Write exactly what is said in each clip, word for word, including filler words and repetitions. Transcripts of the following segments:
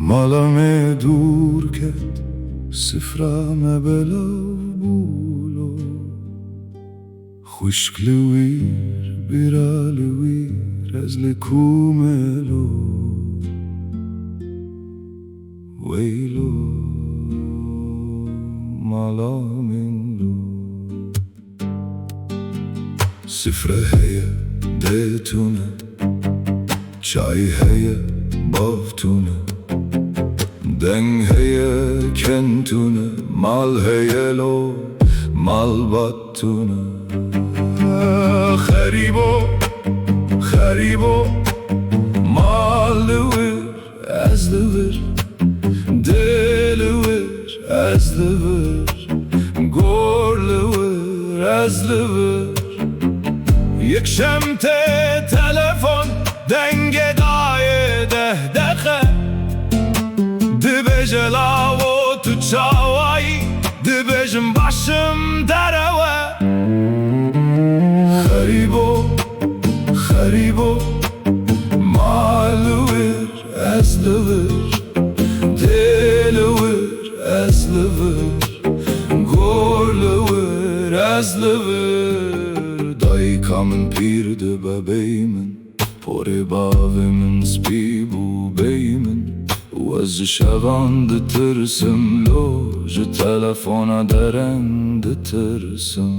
Mala me dûr ket, sifra me belav bû lo. Xwişk li wîr, bira li wîr, ez li ku me lo? Weylo, mala min lo. Sifre heye, dê tune, çay heye, bav tune, deng heye, ken tune, mal heye lo, malbat tune. Xerîbo, xerîbo, mal li wir, ez li vir, dê li wir, ez li vir, gor li wir, ez li vir. Yekşem tê telefon, dengê dayê deh deqe. Dibêje lawo tu çawayî, dibêjim başim derewe. Xerîbo, xerîbo, mal li wir, ez li vir, dê li wir, ez li vir, gor li wir, ez li vir. Dayika min pîr dibe bey min, porê bavê min spî bû bey min, û ez ji şevan ditirsim lo, ji telefona deren ditirsim.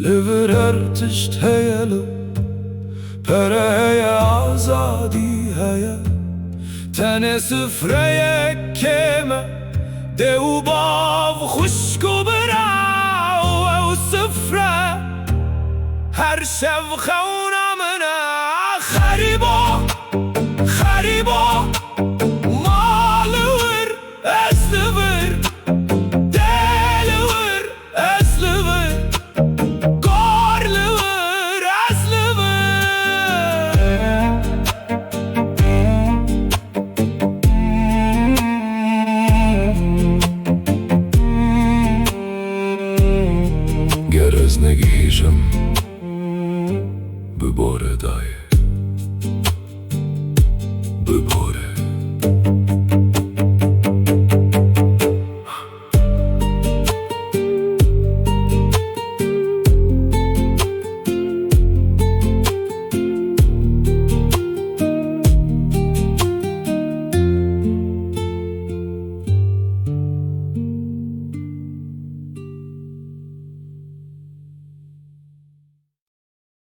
Li vir her tişt heye li, pere heye, azadî heye. Tenê sifreyek kêm e, dê û bav, xwişk û bira û ew sifre her şev xewna min e. Xerîbo,